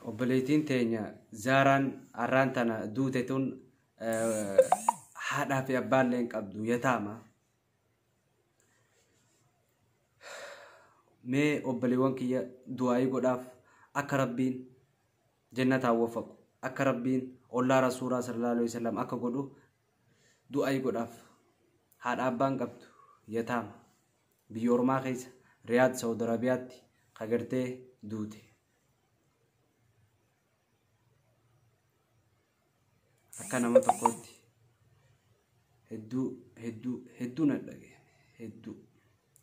Obboleettiin teenya Zaaraan har'aan tana duute tun haadhaa fi abbaallee hin qabdu yataama. Mee obboleewwan kiyya du'aayii godhaaf akka Rabbiin jannataan waffaqu, akka Rabbiin ollaa Rasuulaa sallallahu alaihi wasallam akka godhu du'aayii godhaaf. Haadha abbaan qabdu yataama. Biyya ormaa keessa Riyaad Saudi Arabiyaatti kagartee duute. Akka nama tokkootti hedduu hedduu hedduu na dhagahame, hedduu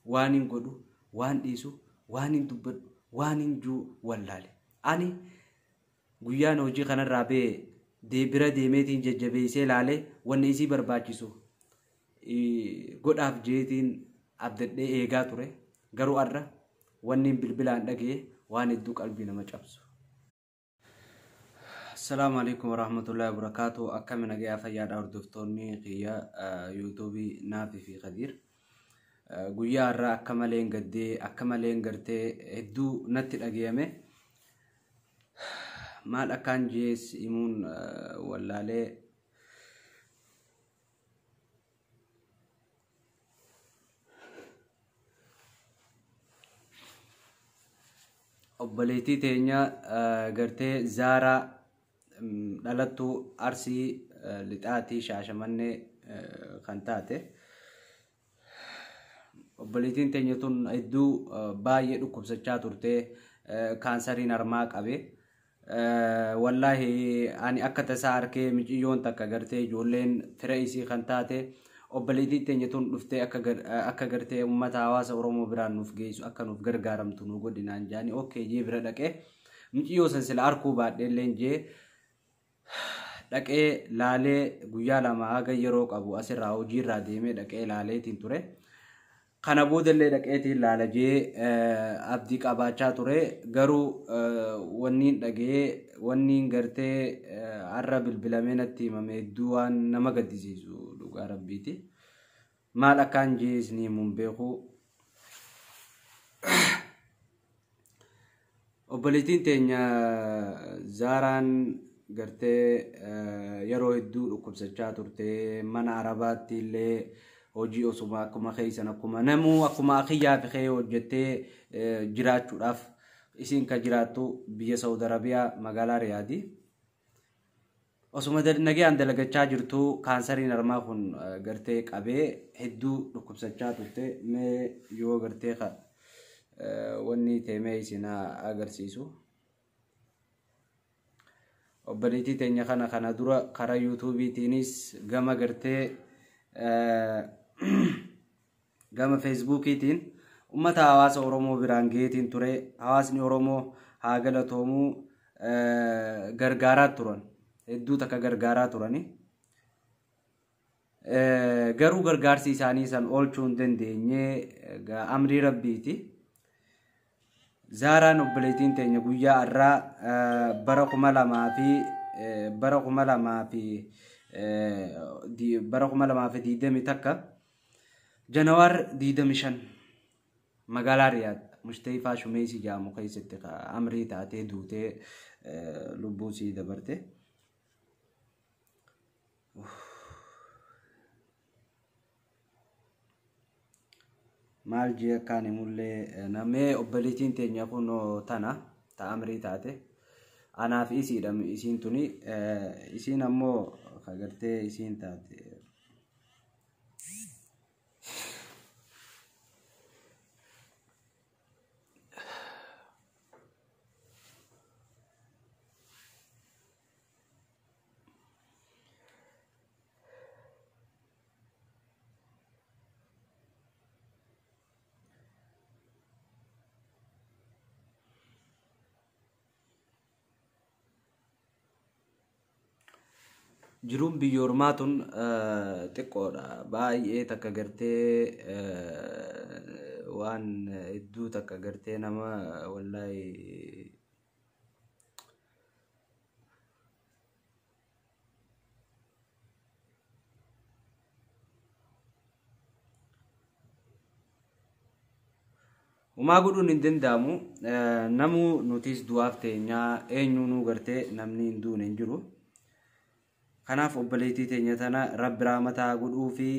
waan hin godhu, waan dhiisu, waan hin dubbadhu, waan hin juu wallaale. Ani guyyaan hojii kanarraa ba'ee bira deemeetiin jajjabeessee laalee wanni isii barbaachisu godhaaf jeetiin abdadhee eegaa ture. Garuu har'a wanni bilbilaan dhaga'e waan hedduu qalbii nama cabsu. Assalaamu alaikum warahmatullahi wabarakatuh. Akkami nagayaa fayyaadha hordoftoonni kiyya yuutuubii Naafi fi Khadiir. Guyyaa har'aa akka malee hin gaddee, akka malee hin gartee hedduu natti dhagayame. Maal akkaan jees himuun wallaalee. Obboleettii teenya gartee Zaaraa dhalattuu Arsii Lixaatii Shaashamannee kan taate. Obboleettiin teenya tun hedduu baay'ee dhukkubsachaa turte, kaansariin harmaa qabe. Wallaahi ani akka tasaa arkee miciyyoon takka gartee ijoolleen fira isii kan taate obboleettiin teenya tun dhuftee akka gartee uummata hawaasa Oromoo biraan nuuf geessu, akka nuuf gargaaramtu nu godhinaan jaanii okkee jee bira dhaqee miciyyoo san sila arkuu baadheelleen jee dhaqee laalee guyyaa lama haga yeroo qabu asirraa hojiirraa deemee dhaqee laaleetiin ture. Kana boodallee dhaqeetiin laala jee abdii qabaachaa ture. Garuu wanniin dhaga'ee wanniin gartee har'a bilbilamee natti himame hedduu waan nama gaddisiisu dhugaa rabbiiti. Maal akkaan jee isinii himuun beeku. Obboleettiin teenya Zaaraan gartee yeroo hedduu dhukkubsachaa turte, mana Arabaatti illee hojii osuma akkuma keessan akkuma namuu akkuma akiyyaa fi kee hojjettee jiraachuudhaaf isiin kan jiraattu biyya Saudi Arabiyaa magaalaa Riyaadi. Osuma nagayaan dalagachaa jirtu kaansariin harmaa kun gartee qabee hedduu dhukkubsachaa turte. Mee yoo gartee wanni teemee isin agarsiisu. Obboleettii teenya kana dura karaa yuutuubiitiinis gama gartee gama feesbuukiitiin uummata hawaasa Oromoo biraan geetiin ture. Hawaasni Oromoo haa galatoomuu gargaaraa turan. Hedduu takka gargaaraa turani. Garuu gargaarsi isaanii san oolchuu hin dandeenye, amrii rabbiiti. Zaaraan obboleettiin teenya guyyaa har'aa bara kuma lamaa fi bara kuma lamaa fi bara kuma lamaa fi digdamii takka Janawaar 25 magaalaa Riyaad Mustayfaa Shumeesii jedhamu keessatti amrii taatee duutee lubbuu sii dabarte. Maal jee akkaan himullee namee obboleettiin teenya kun tana ta amrii taate anaaf isiidha isiin tuni isiin ammoo kagartee isiin taate. Jiruun biyya ormaa tun xiqqoodha. Baay'ee takka gartee waan hedduu takka gartee nama wallaahi Homaa godhuun hin danda'amu. Namuu nutis du'aaf teenyaa eenyuunuu gartee namni hin duune hin jiru. Kanaaf obboleettii teenya tana rabbi rahmataa godhuu fi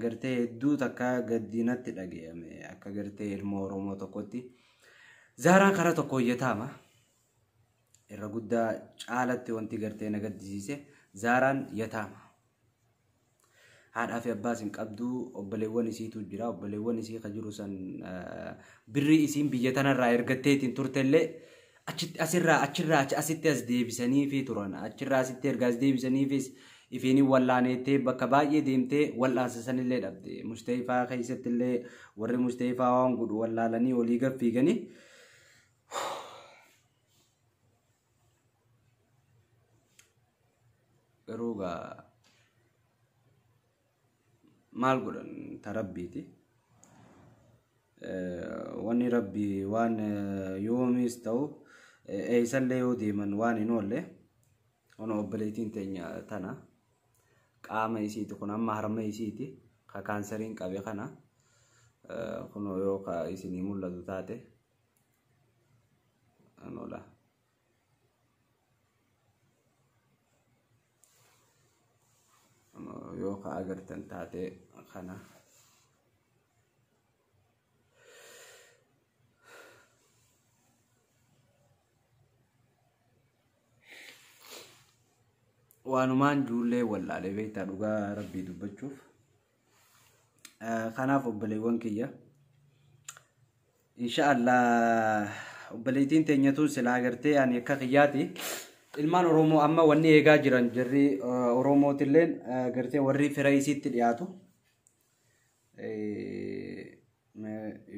gartee hedduu takka gaddinatti dhaga'ame akka gartee ilma Oromoo tokkotti. Zaaraan karaa tokko hojjetaama. Irra guddaa caalatti wanti gartee na gaddisiise Zaaraan yataama. Haadhaa fi abbaas hin qabdu, obboleewwan isiitu jira. Obboleewwan isii ka jiru san birrii isiin biyya tanarraa ergatteetiin turtellee achitti asirraa achirraa achi asitti as deebisanii fi turan. Achirraa asitti erga as deebisaniifis ifiin wallaaneettee bakka baay'ee deemtee wal'aansa sanillee dhabde. Musta'ifaa keessatti illee warri musta'ifaa waan godhu wallaalanii olii gad fiiganii. Garuu gaa maal godhan ta rabbiiti. Wanni rabbi waan yoomis ta'u eessallee yoo deeman waan hin oolle. Kun obboleettiin teenya tana qaama isiiti kun amma harma isiiti ka kaansariin qabe kana kun yoo ka isinii mul'atu taate anola. Yoo ka agartan taate kana. Waanumaan juullee wallaalee beektaa dhugaa rabbii dubbachuuf. Kanaaf obboleewwan kiyya. Inshaallah obboleettiin teenya tun silaa agartee ani akka kiyyaati. Ilmaan Oromoo amma wanni eegaa jiran jarri Oromootilleen gartee warri fira isiitti dhiyaatu.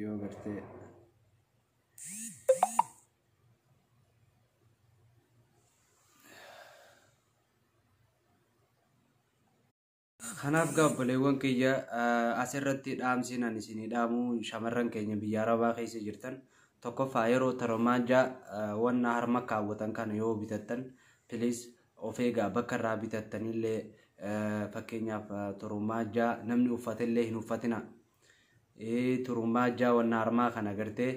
Yoo gartee Kanaaf gaa obboleewwan kiyya asirratti dhaamsiin ani isinii dhaamu shamarran keenya biyya Arabaa keessa jirtan tokkoffaa yeroo tarmaajaa wanna harma kaawwatan kana yoo bitattan piliis of eegaa bakka irraa bitattanillee fakkeenyaaf turmaajaa namni uffatellee hin uffatina. Turmaajaa wanna harmaa kana gartee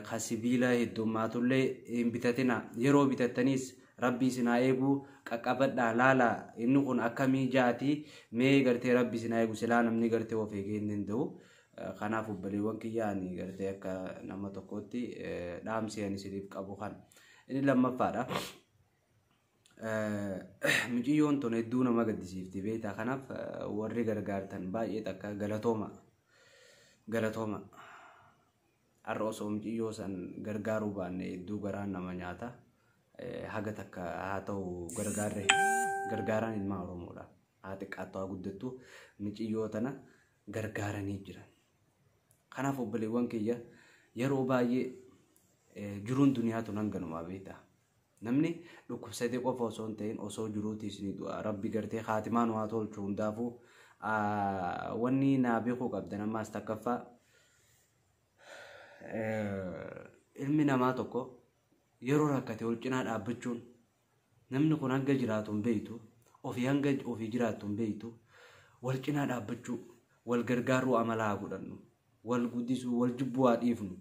ka sibiila heddummaatullee hin bitatina. Yeroo bitattanis rabbi isin haa eegu qaqqabadhaa laala inni kun akkamii jaati mee gartee rabbi isin haa eegu silaa namni gartee of eegee hin danda'u. Kanaaf obboleewwan kiyya ani gartee akka nama tokkootti dhaamsi ani isiniif qabu kan. Inni lammaffaadha. Mucayyoon tun hedduu nama gaddisiifti beektaa. Kanaaf warri gargaartan baay'ee takka galatooma. Galatooma. Har'a osoo mucayyoo san gargaaruu baanne hedduu garaan nama nyaata. Haga takka haa ta'u gargaarre gargaaraan ilmaan Oromoodha. Haa xiqqaattu haa guddattu mucayyoo tana gargaaranii jiran. Kanaaf obboleewwan kiyya yeroo baay'ee jiruun duniyaa tun hanganumaa beektaa. Namni dhukkubsatee qofa osoo hin ta'in osoo jiruutis ni du'a. Rabbi gartee haatimaan waa tolchu hundaafuu wanni naa beekuu qabdan ammaas takkaffaa ilmi namaa tokko yeroo rakkate wal cinaa dhaabbachuun namni kun hanga jiraatu hin beektu, ofii hanga ofii jiraatu hin beektu, wal cinaa dhaabbachuu, wal gargaaruu amala haa godhannu, wal guddisuu, wal jibbuu haa dhiifnu,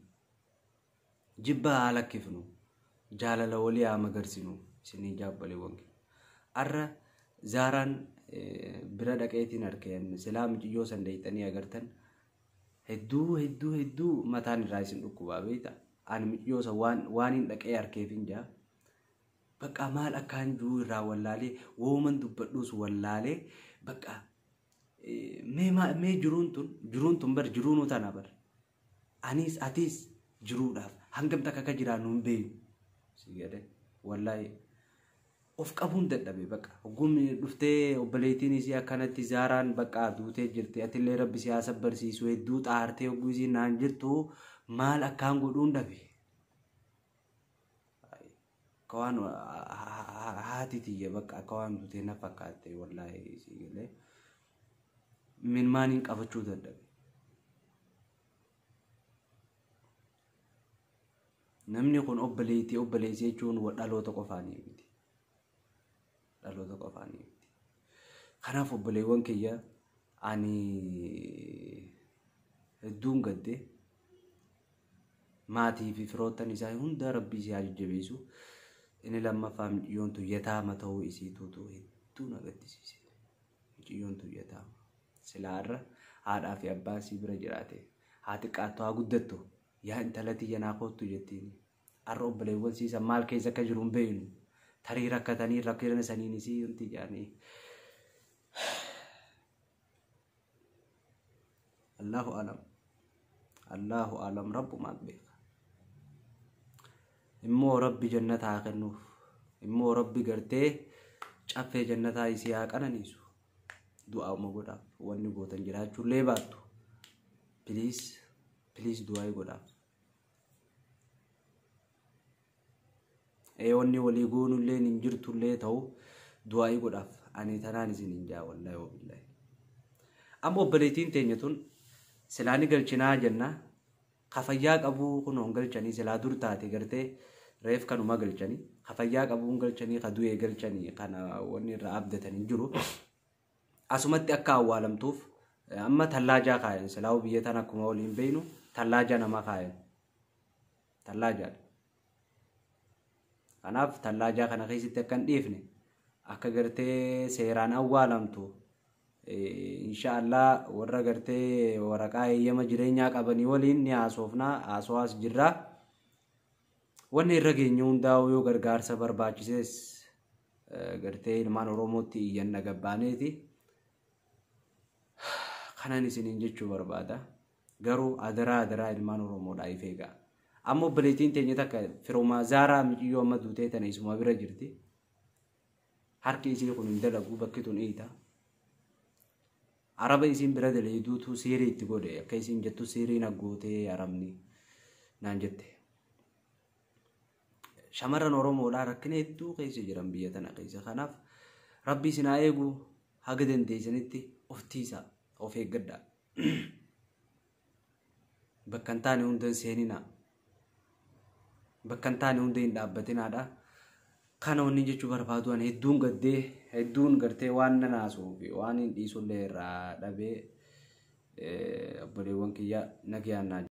jibba haa lakkifnu, jaalala walii haa magarsinu isinii jaabbaleewwan keenya. Har'a Zaaraan bira dhaqeetiin arkeen silaa mucayyoo san dheeyxanii agartan hedduu hedduu hedduu mataan irraa isin dhukkubaa beektaa. Ani mucayyoo san waan hin dhaqee arkeef hin jaa. Bakka maal akkaan jiru irraa wallaalee wooman dubbadhuus wallaalee bakka mee jiruun tun bar jiruunuu tana bar. Anis atis jiruudhaaf hangam takka akka jiraannu hin beeknu. Si jedhe wallaahi of qabuun dadhabe bakka hoggumni dhuftee obboleettiin isii akkanatti Zaaraan bakka duutee jirti atillee rabbi siyaasa barsiisu hedduu xaartee hogguu isiin naan jirtu maal akkaan godhuun dhabe. Akka waan haati tiyya bakka akka waan duutee na fakkaatte wallaahi si galee min maaniin qabachuu dadhabe. Namni kun obboleettii obboleessi jechuun dhaloota qofaanii miti. Dhaloota qofaanii miti. Kanaaf obboleewwan kiyya ani hedduun gadde Maatii fi firoottan isaa hunda Rabbi isii haa jajjabeessu. Inni lammaffaa mucayyoon tun yataama ta'uu isiituutu hedduu na gaddisiise. Mucayyoon tun yataama. Silaa irra haadhaa fi abbaa isii bira jiraate. Haa xiqqaattu haa guddattu. Yaa intala tiyya naa koottu jettiin. Har'a obboleewwan siisan maal keessa akka jiru hin beeknu. Tarii rakkatanii rakkina saniin isii wanti jedhanii. Allahu alam. Allahu alam rabbumaat beeka. Immoo Rabbi jannata haa kennuuf. Immoo Rabbi gartee caffee jannataa isii haa qananiisu. Du'aa'uma godhaaf. Wanni gootan jiraachuullee baattu. Please, please du'aa godhaaf. Wanni walii goonullee hin jirtullee ta'u du'aa godhaaf. Ani tanaan isin hin jaa wallaahi wabillahi. Amma obboleettiin teenya tun silaa ni galchinaa jenna. Kafayyaa qabuu kun galchanii silaa dur taate gartee reef kanuma galchanii. Kafayyaa qabuun galchanii ka du'ee galchanii kana wanni irraa abdatan hin jiru. Asumatti akka awwaalamtuuf amma tallaajaa kaayan silaa biyya tana akkuma waliin beeknu tallaajaa nama kaayan. Tallaajaadha. Kanaaf tallaajaa kana keessatti akka hin dhiifne akka gartee seeraan awwaalamtu inshaallah warra gartee waraqaa eeyyama jireenyaa qabanii waliin ni haasofnaa haasawaas jirra. Wanni irra geenye hundaa'u yoo gargaarsa barbaachises gartee ilmaan Oromootti iyyanna gabbaaneeti. Kanan isiniin jechuu barbaada. Garuu adaraa adaraa ilmaan Oromoodhaa if eegaa. Amma obboleettiin teenya takka firuma Zaaraa mucayyoo amma duutee tana isuma bira jirti. Harki isii kun hin dalagu bakki tun iita. Araba isiin bira daleeduutu siirii itti godhe akka isiin jettu siirii naggootee arabni naan jette. Shamarran Oromoodhaa rakkina hedduu keessa jiran biyya tana keessa. Kanaaf Rabbi isin haa eegu haga dandeessanitti of tiisaa of eeggadhaa. Bakka hin taane hunda hin seeninaa. Bakka hin taane hunda hin dhaabbatinaadha. Kana wanni jechuu barbaadu ani hedduun gaddee hedduun gartee waan na naasuu fi waan hin dhiisullee irraa dhabee obboleewwan kiyya nagayaan naa.